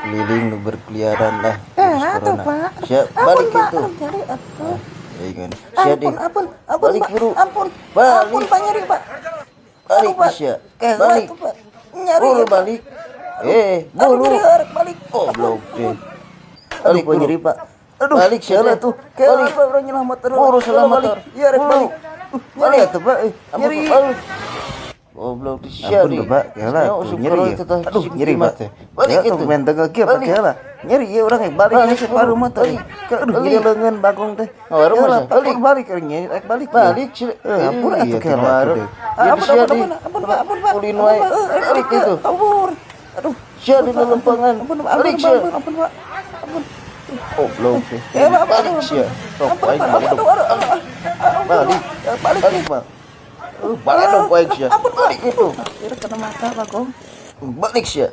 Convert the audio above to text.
Keliling nu berkeliaran lah Eh, virus atuh, corona. Pak. Siap, Ampun, balik Pak. itu. Aduh, nyeri atuh. Ya kan. Siap Ampun, deh. ampun, ampun, Balik, Pak. buru. Ampun. Balik. Ampun, Pak, nyeri, Pak. Balik, Aduh, Pak. sia. Kela Balik. atuh, Pak. Nyeri. Buru atuh. balik. Eh, Aduh, buru. nyeri, arek balik. Goblok Ampun, deh. ampun. Balik, Aduh, Pak, buru. nyeri, Pak. Aduh, Balik, sia kela teh. tuh. Kela, Balik. Pak, urang nyelamat. Aduh, Buru kela selamat. balik. Iya, arek Buru. balik. Balik atuh, Pak. Eh, Ampun, nyeri. Pak. Goblok di sia Ampun, di. Bapak, kela Ya, tuh usum nyeri corona ya. teteh Aduh, sing nyeri, kimat Pak. teh. Balik Ya, itu. tuh main tengah kieu, Pak, Balik. kela. Nyeri ya urang eh balik Balik, geus baru mah teh. balik. Aduh, Balik. nyeri leungeun bagong teh. Ngawaru Kela, mah, Pak, balik. balik nyeri rek balik. Balik sih. Eh, ampun Iya, atuh kela ngawaru. atuh deh. Ya, Ampun, sia ampun, di. ampun, ampun, Pak, ampun, Pak. Ulin Ampun, wae. Pak. Eh, rek Balik balik itu. Kabur. Aduh, Sia di lelempangan. ampun, ampun, Balik ampun, sia. ampun, ampun, Pak. Ampun. Goblok teh. Eh, Pak, Balik aduh, sia. Sok ampun, aing Pak, balik aduh, dong. aduh, aduh, ampun, Balik. Pak. Eh, balik, Balik, Pak. Balik dong aing sia. Ampun, Pak. Balik itu. Hampir kena mata, Bagong. Balik sia.